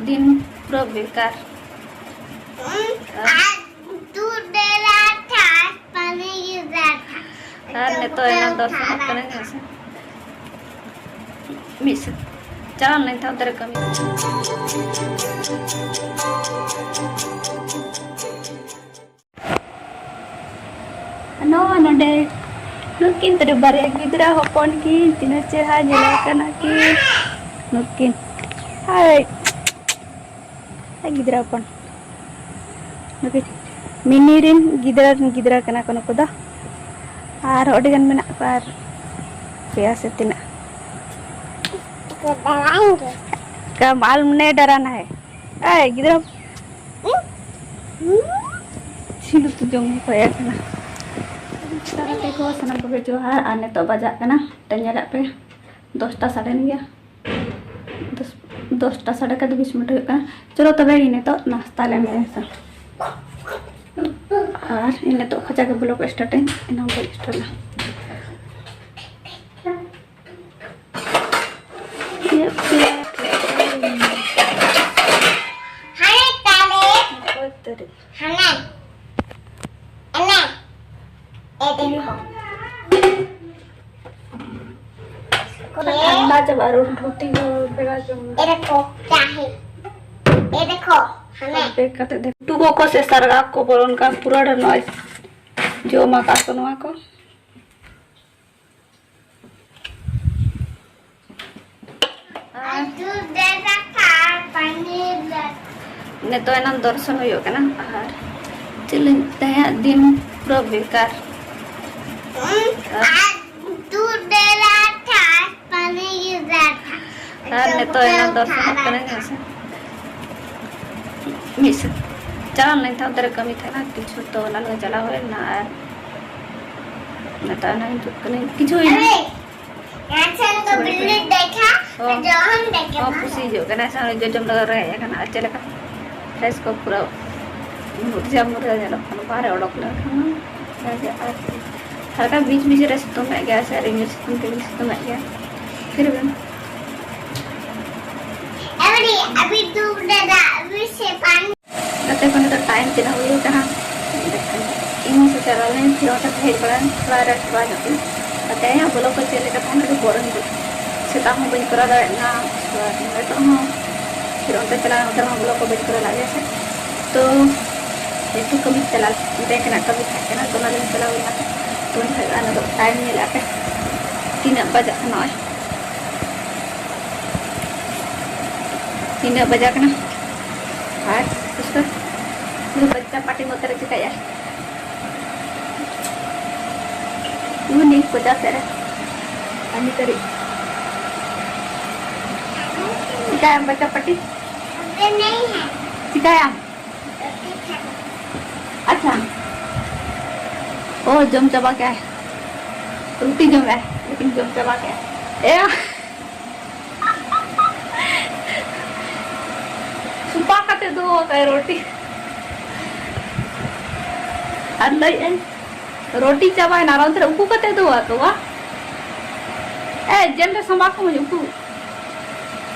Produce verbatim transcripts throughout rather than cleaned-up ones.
ᱫᱤᱱ ᱯᱩᱨᱟᱹ ᱵᱮᱠᱟᱨ᱾ ᱟᱨ ᱫᱩᱫᱷ ᱫᱮ ᱨᱟᱦᱟ ᱛᱷᱟ, ᱯᱟᱱᱤ ᱜᱤᱨ ᱨᱟᱦᱟ ᱛᱷᱟ᱾ ᱟᱨ ᱱᱤᱛᱚᱜ ᱮᱱᱟᱝ ᱫᱚᱨᱥᱚᱱᱚᱜ ᱠᱟᱱᱟ, ᱦᱮᱸ ᱥᱮ? ᱢᱤᱫ ᱥᱮ ᱪᱟᱞᱟᱣ ᱞᱮᱱ ᱛᱟᱦᱮᱸ ᱚᱱᱛᱮ ᱨᱮ ᱠᱟᱹᱢᱤ᱾ ᱱᱚᱣᱟ ᱱᱚᱰᱮ ᱱᱩᱠᱤᱱ ᱛᱟᱹᱨᱩᱵ ᱵᱟᱨᱭᱟ ᱜᱤᱫᱽᱨᱟᱹ ᱦᱚᱯᱚᱱ ᱠᱤᱱ, ᱛᱤᱱᱟᱹᱜ ᱪᱮᱦᱨᱟ ᱧᱮᱞᱚᱜ ᱠᱟᱱᱟ ᱠᱤᱱ ᱱᱩᱠᱤᱱ᱾ ᱦᱟᱭ, ᱦᱟᱭ ᱜᱤᱫᱽᱨᱟᱹ ᱦᱚᱯᱚᱱ᱾ ᱱᱩᱠᱤᱱ ᱢᱤᱱᱤ ᱨᱤᱱ ᱜᱤᱫᱽᱨᱟᱹ ᱨᱤᱱ ᱜᱤᱫᱽᱨᱟᱹ ᱠᱟᱱᱟ ᱠᱚ ᱱᱩᱠᱩ ᱫᱚ᱾ ᱟᱨ ᱟᱹᱰᱤ ᱜᱟᱱ ᱢᱮᱱᱟᱜ ᱠᱚᱣᱟ, ᱟᱨ ᱯᱮᱭᱟ ᱥᱮ ᱛᱤᱱᱟᱹᱜ᱾ ᱠᱟᱢ ᱟᱞᱢ ᱱᱮ ᱰᱟᱨᱟᱱᱟ ᱦᱮ᱾ ᱮᱭ ᱜᱤᱫᱽᱨᱟᱹ, ᱥᱤᱸᱫᱩᱨ ᱛᱮ ᱡᱚᱢ ᱦᱚᱸᱠᱚ ᱦᱮᱡ ᱟᱠᱟᱱᱟ᱾ ᱥᱟᱱᱟᱢ ᱠᱚᱜᱮ ᱡᱚᱦᱟᱨ᱾ ᱟᱨ ᱱᱤᱛᱚᱜ ᱵᱟᱡᱟᱜ ᱠᱟᱱᱟ, ᱴᱟᱭᱤᱢ ᱧᱮᱞᱮᱫ ᱯᱮ, ᱫᱚᱥᱴᱟ ᱥᱟᱰᱮᱱ ᱜᱮᱭᱟ᱾ ᱫᱚᱥ, ᱫᱚᱥᱴᱟ ᱥᱟᱰᱮ ᱠᱟᱛᱮ ᱵᱤᱥ ᱢᱤᱱᱤᱴ ᱦᱩᱭᱩᱜ ᱠᱟᱱᱟ᱾ ᱪᱚᱞᱚ ᱛᱚᱵᱮ ᱤᱧ ᱱᱤᱛᱚᱜ ᱱᱟᱥᱛᱟ ᱞᱮ ᱢᱮ ᱦᱮᱸ ᱥᱮ᱾ ᱟᱨ ᱤᱧ ᱱᱤᱛᱚᱜ ᱠᱷᱚᱱᱟᱜ ᱜᱮ ᱵᱞᱚᱜ ᱥᱴᱟᱨᱴ ᱟᱹᱧ, ᱮᱱᱟᱝ ᱵᱟᱹᱧ ᱥᱴᱟᱨᱴ ᱞᱮᱫᱟ᱾ ᱦᱟᱱᱮ ᱛᱟᱞᱮ᱾ ᱚᱠᱚᱭ ᱛᱟᱹᱨᱤ? ᱦᱟᱱᱮ᱾ ᱮᱱᱮ᱾ ᱮ ᱫᱮᱠᱷᱚ᱾ ᱠᱚᱱᱟ ᱴᱷᱟᱱᱰᱟ ᱪᱟᱵᱟ ᱟᱨ ᱫᱷᱩᱛᱤ ᱠᱚ ᱵᱮᱲᱟ ᱡᱚᱝ᱾ ᱮ ᱫᱮᱠᱷᱚ, ᱠᱭᱟ ᱦᱮ? ᱮ ᱫᱮᱠᱷᱚ, ᱦᱟᱱᱮ᱾ ᱯᱮᱠ ᱠᱟᱛᱮ ᱫᱮᱠᱷ-, ᱴᱩᱠᱩ ᱠᱚ ᱥᱮ ᱥᱟᱨᱜᱟ ᱠᱚ ᱵᱚᱞᱚᱱ ᱠᱟᱱ ᱯᱩᱨᱟᱹ ᱰᱷᱮᱨ ᱱᱚᱜᱼᱚᱭ ᱡᱚᱢ ᱟᱠᱟᱫ ᱠᱚ ᱱᱚᱣᱟ ᱠᱚ᱾ ᱟᱨ ᱱᱤᱛᱚᱜ ᱮᱱᱟᱝ ᱫᱚᱨᱥᱚᱱ ᱦᱩᱭᱩᱜ ᱠᱟᱱᱟ᱾ ᱟᱨ ᱪᱮᱫ ᱞᱤᱧ ᱛᱮᱦᱮᱧᱟᱜ ᱫᱤᱱ ᱯᱩᱨᱟᱹ ᱵᱮᱠᱟᱨ᱾ ᱟᱨ ᱱᱤᱛᱚᱜ ᱮᱱᱟᱝ ᱫᱚᱨᱥᱚᱱᱚᱜ ᱠᱟᱱᱟ, ᱦᱮᱸ ᱥᱮ᱾ ᱢᱤᱫ ᱥᱮ ᱪᱟᱞᱟᱣ ᱞᱮᱱ ᱛᱟᱦᱮᱸ ᱚᱱᱛᱮ ᱨᱮ ᱠᱟᱹᱢᱤ ᱛᱟᱦᱮᱱᱟ ᱠᱤᱪᱷᱩ, ᱛᱚ ᱚᱱᱟ ᱞᱟᱹᱜᱤᱫ ᱪᱟᱞᱟᱣ ᱦᱩᱭ ᱞᱮᱱᱟ᱾ ᱟᱨ ᱱᱤᱛᱚᱜ ᱮᱱᱟᱝ ᱦᱤᱡᱩᱜ ᱠᱟᱹᱱᱟᱹᱧ, ᱠᱤᱪᱷᱩ ᱦᱩᱭᱱᱟ᱾ ᱟᱪᱪᱷᱟ, ᱱᱤᱛᱚᱜ ᱵᱤᱞᱤ ᱫᱮᱠᱷᱟ, ᱦᱚᱸ᱾ ᱡᱚᱢ ᱫᱮᱠᱷᱟ᱾ ᱦᱚᱸ, ᱠᱩᱥᱤ ᱦᱤᱡᱩᱜ ᱠᱟᱱᱟ, ᱥᱮ ᱡᱚᱡᱚᱢ ᱞᱟᱜᱟᱣ ᱨᱮ ᱦᱮᱡ ᱟᱠᱟᱱᱟ᱾ ᱟᱨ ᱪᱮᱫ ᱞᱮᱠᱟ ᱯᱷᱨᱮᱥ ᱠᱚ ᱯᱩᱨᱟᱹ ᱢᱩᱨᱡᱟ ᱢᱩᱨᱡᱟ ᱧᱮᱞᱚᱜ ᱠᱟᱱᱟ, ᱵᱟᱦᱨᱮ ᱚᱰᱚᱠ ᱞᱮᱱᱠᱷᱟᱱ ᱢᱟ ᱡᱟᱜᱮ᱾ ᱟᱨ ᱦᱟᱞᱠᱟ ᱵᱤᱪ ᱵᱤᱪ ᱨᱮ ᱥᱤᱛᱩᱝ ᱮᱫ ᱜᱮᱭᱟ, ᱥᱮ ᱨᱤᱢᱤᱞ ᱥᱤᱛᱩᱝ ᱛᱮᱜᱮ ᱥᱤᱛᱩᱝ ᱮᱫ ᱜᱮᱭᱟ, ᱯᱷᱤᱨ ᱵᱷᱤ᱾ ᱟᱹᱵᱤ, ᱟᱹᱵᱤ ᱫᱩ ᱜᱟᱛᱮ ᱠᱚ ᱱᱤᱛᱚᱜ time ᱛᱤᱱᱟᱹᱜ ᱦᱩᱭ ᱟᱠᱟᱱᱟ? ᱤᱧ ᱥᱮ ᱪᱟᱞᱟᱣ ᱞᱮᱱ ᱯᱷᱤᱨ ᱚᱱᱛᱮ ᱦᱮᱡ ᱵᱟᱲᱟ, ᱛᱷᱚᱲᱟ rest ᱵᱟᱲᱟ ᱧᱚᱜ ᱠᱤᱱ᱾ ᱜᱟᱛᱮ ᱤᱧᱟᱹᱜ vlog ᱠᱚ ᱪᱮᱫ ᱞᱮᱠᱟ ᱛᱟᱦᱮᱱᱟ, ᱟᱹᱰᱤ boring ᱜᱮ᱾ ᱥᱮᱛᱟᱜ ᱦᱚᱸ ᱵᱟᱹᱧ ᱠᱚᱨᱟᱣ ᱫᱟᱲᱮᱭᱟᱜ ᱠᱟᱱᱟ, ᱱᱤᱛᱚᱜ ᱦᱚᱸ ᱯᱷᱤᱨ ᱚᱱᱛᱮ ᱪᱟᱞᱟᱣ, ᱚᱱᱛᱮ ᱨᱮᱦᱚᱸ vlog ᱠᱚ ᱵᱟᱹᱧ ᱠᱚᱨᱟᱣ ᱫᱟᱲᱮᱭᱟᱜ ᱜᱮᱭᱟ ᱥᱮ᱾ ᱛᱚ ᱮᱠᱴᱩ ᱠᱟᱹᱢᱤ ᱪᱟᱞᱟᱣ, bank ᱨᱮᱱᱟᱜ ᱠᱟᱹᱢᱤ ᱛᱟᱦᱮᱸ ᱠᱟᱱᱟ, ᱛᱚ ᱚᱱᱟ ᱞᱟᱹᱜᱤᱫ ᱪᱟᱞᱟᱣ ᱦᱩᱭ ᱞᱮᱱᱟ᱾ ᱛᱚ ᱚᱱᱟ ᱫᱚ time ᱧᱮᱞᱮᱫᱼᱟ ᱯᱮ, ᱛᱤᱱᱟᱹᱜ ᱵᱟᱡᱟᱜ ᱠᱟᱱᱟ ᱱᱚᱜᱼᱚᱭ᱾ ᱛᱤᱱᱟᱹᱜ ᱵᱟᱡᱟᱜ ᱠᱟᱱᱟ? ᱟᱨ ᱩᱥᱠᱟ ᱱᱩᱭ ᱵᱟᱪᱪᱟ ᱯᱟᱴᱤ ᱢᱚᱛᱮ ᱨᱮ ᱪᱤᱠᱟᱹᱭᱟ? ᱩᱱᱤ ᱠᱚᱪᱟ ᱥᱮᱫ ᱨᱮ ᱠᱟᱹᱢᱤ ᱠᱟᱹᱨᱤ᱾ ᱪᱤᱠᱟᱹᱭᱟᱢ ᱵᱟᱪᱪᱟ ᱯᱟᱴᱤ? ᱪᱤᱠᱟᱹᱭᱟᱢ? ᱟᱪᱪᱷᱟ᱾ ᱚ, ᱡᱚᱢ ᱪᱟᱵᱟ ᱠᱮᱜᱼᱟᱭ᱾ ᱨᱩᱴᱤ ᱡᱚᱢ ᱮ, ᱨᱩᱴᱤ ᱡᱚᱢ ᱪᱟᱵᱟ ᱠᱮᱜᱼᱟᱭ᱾ ᱮ᱾ ᱥᱩᱯᱟ ᱠᱟᱛᱮ ᱫᱚᱦᱚ ᱠᱟᱜᱼᱟᱭ ᱨᱩᱴᱤ᱾ ᱟᱨ ᱞᱟᱹᱭᱮᱜᱼᱟᱭ, ᱨᱩᱴᱤ ᱪᱟᱵᱟᱭᱮᱱᱟ, ᱟᱨ ᱚᱱᱛᱮ ᱨᱮ ᱩᱠᱩ ᱠᱟᱛᱮ ᱫᱚᱦᱚ ᱠᱟᱜᱼᱟ᱾ ᱮ, ᱡᱮᱱ ᱨᱮ ᱥᱟᱢᱵᱟ ᱠᱚ ᱩᱠᱩ᱾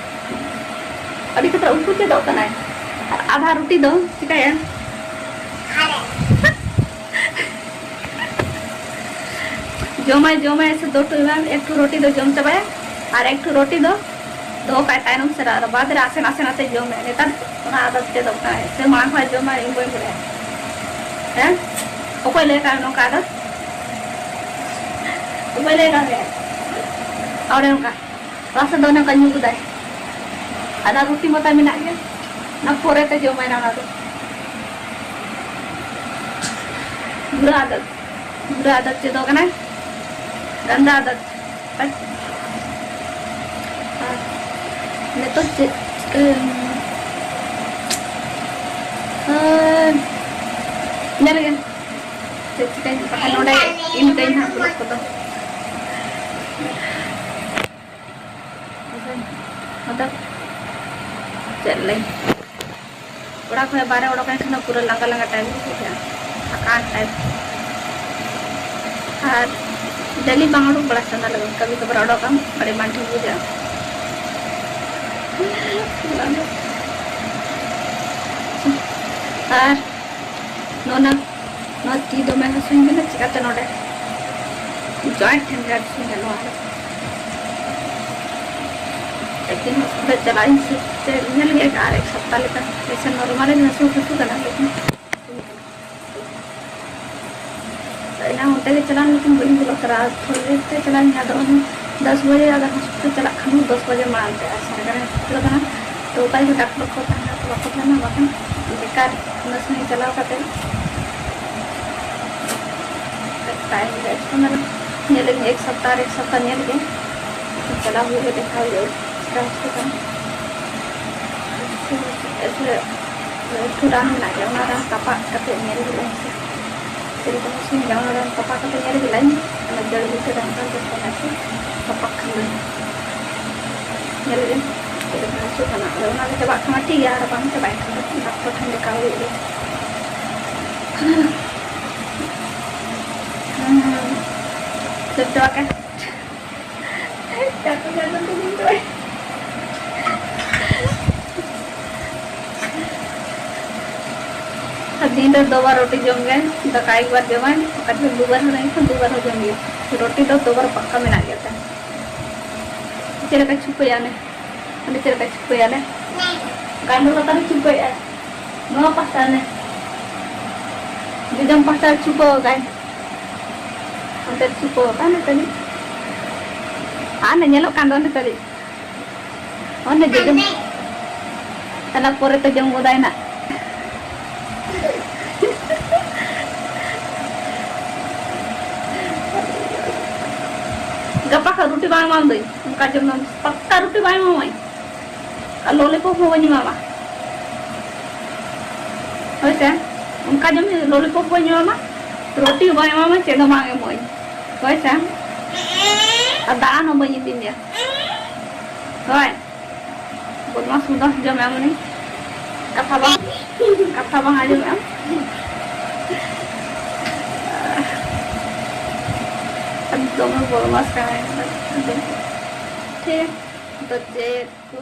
ᱟᱹᱰᱤ ᱠᱟᱛᱮ ᱩᱠᱩ ᱪᱮᱫᱚᱜ ᱠᱟᱱᱟᱭ᱾ ᱟᱨ ᱟᱫᱷᱟ ᱨᱩᱴᱤ ᱫᱚ ᱪᱤᱠᱟᱹᱭᱟ? ᱡᱚᱢᱟᱭ, ᱡᱚᱢᱟᱭ ᱥᱮ ᱫᱚ ᱴᱩᱭᱢᱟᱢ, ᱮᱠᱴᱩ ᱨᱩᱴᱤ ᱫᱚ ᱡᱚᱢ ᱪᱟᱵᱟᱭᱟ ᱟᱨ ᱮᱠᱴᱩ ᱨᱩᱴᱤ ᱫᱚ ᱫᱚᱦᱚ ᱠᱟᱭ ᱛᱟᱭᱱᱚᱢ ᱥᱮᱫ ᱨᱮ, ᱟᱨ ᱵᱟᱫᱽ ᱨᱮ ᱟᱥᱮ ᱱᱟᱥᱮ ᱱᱟᱥᱮ ᱡᱚᱢ ᱢᱮ᱾ ᱱᱮᱛᱟᱨ ᱚᱱᱟ ᱟᱫᱚᱛ ᱪᱮᱫᱚᱜ ᱠᱟᱱᱟ, ᱥᱮ ᱢᱟᱲᱟᱝ ᱠᱷᱚᱱ ᱡᱚᱢᱟᱭ, ᱤᱧ ᱵᱟᱹᱧ ᱵᱟᱲᱟᱭᱟ᱾ ᱦᱮᱸ? ᱚᱠᱚᱭ ᱞᱟᱹᱭ ᱠᱟᱜ ᱱᱚᱝᱠᱟ ᱟᱫᱚᱛ? ᱚᱠᱚᱭ ᱞᱟᱹᱭ ᱠᱟᱜ ᱢᱮᱭᱟ? ᱚᱱᱮ ᱚᱱᱠᱟ᱾ ᱨᱟᱥᱟ ᱫᱚ ᱚᱱᱮ ᱚᱱᱠᱟ ᱧᱩ ᱠᱮᱫᱟᱭ᱾ ᱟᱫᱷᱟ ᱨᱩᱴᱤ ᱢᱟᱛᱟᱭ ᱢᱮᱱᱟᱜ ᱜᱮ, ᱚᱱᱟ ᱯᱚᱨᱮ ᱛᱮ ᱡᱚᱢᱟᱭ ᱚᱱᱟ ᱫᱚ᱾ ᱵᱩᱨᱟᱹ ᱟᱫᱚᱛ, ᱵᱩᱨᱟᱹ ᱟᱫᱚᱛ ᱪᱮᱫᱚᱜ ᱠᱟᱱᱟᱭ, ᱜᱟᱱᱫᱟ ᱟᱫᱚᱛ᱾ ᱟᱨ ᱱᱤᱛᱚᱜ ᱪᱮᱫ ᱪᱤᱠᱟᱹᱭᱟᱢ? ᱟᱨ ᱧᱮᱞ ᱜᱮ ᱪᱮᱫ ᱪᱤᱠᱟᱹᱧ, ᱵᱟᱠᱷᱟᱱ ᱱᱚᱰᱮ ᱤᱧ ᱠᱟᱹᱧ ᱦᱟᱸᱜ ᱵᱞᱚᱜ ᱠᱚᱫᱚ᱾ ᱢᱚᱛᱞᱚᱵ ᱪᱮᱫ ᱞᱟᱹᱭ, ᱚᱲᱟᱜ ᱠᱷᱚᱱ ᱵᱟᱦᱨᱮ ᱚᱰᱚᱠ ᱮᱱ ᱠᱷᱟᱱ ᱯᱩᱨᱟᱹ ᱞᱟᱸᱜᱟ ᱞᱟᱸᱜᱟ type ᱜᱮ ᱵᱩᱡᱷᱟᱹᱜᱼᱟ, ᱛᱷᱟᱠᱟᱱ type᱾ ᱟᱨ daily ᱵᱟᱝ ᱚᱰᱚᱠ ᱵᱟᱲᱟ ᱥᱟᱱᱟ ᱞᱟᱹᱜᱤᱫ, ᱠᱟᱹᱢᱤ ᱠᱚ ᱵᱟᱨ ᱚᱰᱚᱠᱟᱢ ᱟᱹᱰᱤ ᱵᱟᱝ ᱴᱷᱤᱠ ᱵᱩᱡᱷᱟᱹᱜᱼᱟ᱾ ᱟᱨ ᱱᱚᱣᱟ, ᱱᱚᱣᱟ ᱛᱤ ᱫᱚᱢᱮ ᱦᱟᱹᱥᱩᱧ ᱠᱟᱱᱟ, ᱪᱤᱠᱟᱹᱛᱮ ᱱᱚᱰᱮ joint ᱴᱷᱮᱱ ᱜᱮ ᱦᱟᱹᱥᱩᱧ ᱠᱟᱱᱟ ᱱᱚᱣᱟ ᱫᱚ᱾ ᱮᱠᱫᱤᱱ hospital ᱪᱟᱞᱟᱜ ᱤᱧ ᱥᱮ ᱧᱮᱞ ᱜᱮᱭᱟ ᱟᱨ ᱮᱠ ᱥᱚᱯᱛᱟ ᱞᱮᱠᱟ, ᱮᱭᱥᱮ normal ᱤᱧ ᱦᱟᱹᱥᱩ ᱦᱟᱹᱥᱩ ᱠᱟᱱᱟ, ᱞᱮᱠᱤᱱ ᱮᱱᱟᱝ ᱚᱱᱛᱮ ᱜᱮ ᱪᱟᱞᱟᱣ ᱞᱮᱱ ᱠᱷᱟᱱ ᱵᱟᱹᱧ ᱵᱚᱞᱚ ᱛᱚᱨᱟ, ᱛᱷᱚᱲᱤ ᱛᱮ ᱪᱟᱞᱟᱣ ᱤᱧ ᱟᱫᱚ ᱚᱱᱮ ᱫᱚᱥ ᱵᱟᱡᱮ ᱟᱫᱚ hospital ᱪᱟᱞᱟᱜ ᱠᱷᱟᱱ ᱫᱚᱥ ᱵᱟᱡᱮ ᱢᱟᱲᱟᱝ ᱛᱮ, ᱟᱨ ᱥᱟᱲᱮ ᱮᱜᱟᱨᱚ hospital ᱠᱟᱱᱟ, ᱛᱚ ᱚᱠᱟ ᱡᱚᱠᱷᱚᱱ ᱰᱟᱠᱛᱚᱨ ᱠᱚ ᱛᱟᱦᱮᱱᱟ ᱵᱟᱠᱚ ᱛᱟᱦᱮᱱᱟ, ᱵᱟᱠᱷᱟᱱ ᱵᱮᱠᱟᱨ ᱩᱱᱟᱹᱜ ᱥᱟᱺᱜᱤᱧ ᱪᱟᱞᱟᱣ ᱠᱟᱛᱮ time waste ᱠᱟᱱᱟ᱾ ᱧᱮᱞ ᱞᱮᱜᱮ ᱮᱠ ᱥᱚᱯᱛᱟ ᱟᱨ ᱮᱠ ᱥᱚᱯᱛᱟ ᱧᱮᱞ ᱜᱮ ᱪᱟᱞᱟᱣ ᱦᱩᱭᱩᱜᱼᱟ, ᱫᱮᱠᱷᱟᱣ ᱦᱩᱭᱩᱜᱼᱟ, ᱪᱮᱠᱟ ᱦᱟᱹᱥᱩ ᱠᱟᱱᱟ᱾ ᱮᱠᱴᱩ ᱨᱟᱱ ᱢᱮᱱᱟᱜ ᱜᱮᱭᱟ, ᱚᱱᱟ ᱨᱟᱱ ᱛᱟᱯᱟᱜ ᱠᱟᱛᱮ ᱧᱮᱞ ᱦᱩᱭᱩᱜᱼᱟ ᱦᱮᱸᱥᱮ᱾ ᱪᱮᱫ ᱞᱮᱠᱟ ᱦᱟᱹᱥᱩᱧ ᱠᱟᱱᱟ, ᱚᱱᱟ ᱨᱟᱱ ᱛᱟᱯᱟᱜ ᱠᱟᱛᱮ ᱧᱮᱞ ᱦᱩᱭᱩᱜᱼᱟ᱾ ᱚᱱᱟ ᱡᱟᱹᱲ ᱵᱩᱴᱟᱹ ᱨᱟᱱ ᱠᱟᱱ ᱛᱟᱠᱚᱣᱟ ᱥᱮ, ᱛᱟᱯᱟᱜ ᱠᱷᱟᱱ ᱫᱚ ᱧᱮᱞ ᱦᱩᱭᱩᱜᱼᱟ ᱪᱮᱫ ᱞᱮᱠᱟ ᱦᱟᱹᱥᱩ ᱠᱟᱱᱟ᱾ ᱟᱫᱚ ᱚᱱᱟ ᱫᱚ ᱪᱟᱵᱟᱜ ᱠᱷᱟᱱ ᱢᱟ ᱴᱷᱤᱠ ᱜᱮᱭᱟ, ᱟᱨ ᱵᱟᱝ ᱪᱟᱵᱟᱭ ᱠᱷᱟᱱ ᱫᱚ ᱰᱟᱠᱛᱚᱨ ᱴᱷᱮᱱ ᱫᱮᱠᱷᱟᱣ ᱦᱩᱭᱩᱜ ᱜᱮᱭᱟ᱾ ᱦᱩᱸ᱾ ᱡᱚᱛᱚ ᱟᱠᱟ᱾ ᱟᱨ ᱫᱤᱱ ᱨᱮ ᱫᱚ ᱵᱟᱨ ᱨᱩᱴᱤ ᱡᱚᱢ ᱜᱮ, ᱫᱟᱠᱟ ᱮᱠᱵᱟᱨ ᱡᱚᱢᱟᱭ, ᱚᱠᱟ ᱫᱤᱱ ᱫᱩ ᱵᱟᱨ ᱦᱚᱸ ᱞᱮᱱᱠᱷᱟᱱ ᱫᱩ ᱵᱟᱨ ᱦᱚᱸ ᱡᱚᱢ ᱜᱮ᱾ ᱨᱩᱴᱤ ᱫᱚ ᱫᱚ ᱵᱟᱨ ᱯᱟᱠᱠᱟ ᱢᱮᱱᱟᱜ ᱜᱮᱭᱟ ᱛᱟᱭ᱾ ᱪᱮᱫ ᱞᱮᱠᱟ ᱪᱷᱩᱯᱟᱹᱭᱟ ᱚᱱᱮ? ᱚᱸᱰᱮ ᱪᱮᱫ ᱞᱮᱠᱟ ᱪᱷᱩᱯᱟᱹᱭᱟ ᱚᱱᱮ? ᱜᱟᱸᱰᱚ ᱞᱟᱛᱟᱨ ᱨᱮ ᱪᱷᱩᱯᱟᱹᱭᱮᱜᱼᱟᱭ᱾ ᱱᱚᱣᱟ ᱯᱟᱦᱴᱟ ᱚᱱᱮ᱾ ᱡᱚᱡᱚᱢ ᱯᱟᱦᱴᱟ ᱨᱮ ᱪᱷᱩᱯᱟᱹᱣ ᱟᱠᱟᱭ᱾ ᱚᱱᱛᱮ ᱨᱮ ᱪᱷᱩᱯᱟᱹᱣ ᱟᱠᱟᱭ ᱱᱤᱛᱚᱜ᱾ ᱟᱨ ᱚᱱᱮ ᱧᱮᱞᱚᱜ ᱠᱟᱱ ᱫᱚ ᱱᱤᱛᱚᱜ᱾ ᱚᱱᱮ ᱡᱚᱡᱚᱢ᱾ ᱚᱱᱟ ᱯᱚᱨᱮ ᱛᱮ ᱡᱚᱢ ᱜᱚᱫᱟᱭ ᱱᱟᱜ᱾ ᱜᱟᱯᱟ ᱠᱷᱚᱱ ᱨᱩᱴᱤ ᱵᱟᱝ ᱮᱢᱟᱢ ᱫᱟᱹᱧ, ᱚᱱᱠᱟ ᱡᱚᱢ ᱢᱮ, ᱯᱟᱠᱠᱟ ᱨᱩᱴᱤ ᱵᱟᱝ ᱮᱢᱟᱢᱟᱹᱧ᱾ ᱟᱨ lollipop ᱦᱚᱸ ᱵᱟᱹᱧ ᱮᱢᱟᱢᱟ᱾ ᱦᱳᱭ ᱥᱮ, ᱚᱱᱠᱟ ᱡᱚᱢ ᱢᱮ, lollipop ᱵᱟᱹᱧ ᱮᱢᱟᱢᱟ, ᱨᱩᱴᱤ ᱦᱚᱸ ᱵᱟᱝ ᱮᱢᱟᱢᱟ, ᱪᱮᱫ ᱦᱚᱸ ᱵᱟᱝ ᱮᱢᱚᱜ ᱟᱹᱧ᱾ ᱦᱳᱭ ᱥᱮ, ᱟᱨ ᱫᱟᱜ ᱦᱚᱸ ᱵᱟᱹᱧ ᱤᱫᱤ ᱢᱮᱭᱟ᱾ ᱦᱳᱭ᱾ ᱵᱚᱫᱢᱟᱥ ᱵᱚᱫᱢᱟᱥ ᱡᱚᱢᱮᱜᱼᱟ ᱢᱟᱱᱮ᱾ ᱠᱟᱛᱷᱟ ᱵᱟᱝ, ᱠᱟᱛᱷᱟ ᱵᱟᱝ ᱟᱸᱡᱚᱢᱮᱜᱼᱟ᱾ ᱫᱚᱢᱮ ᱵᱚᱫᱢᱟᱥ ᱠᱟᱱᱟᱭ᱾ ᱴᱷᱤᱠ, ᱟᱫᱚ ᱪᱮᱫ ᱠᱚ?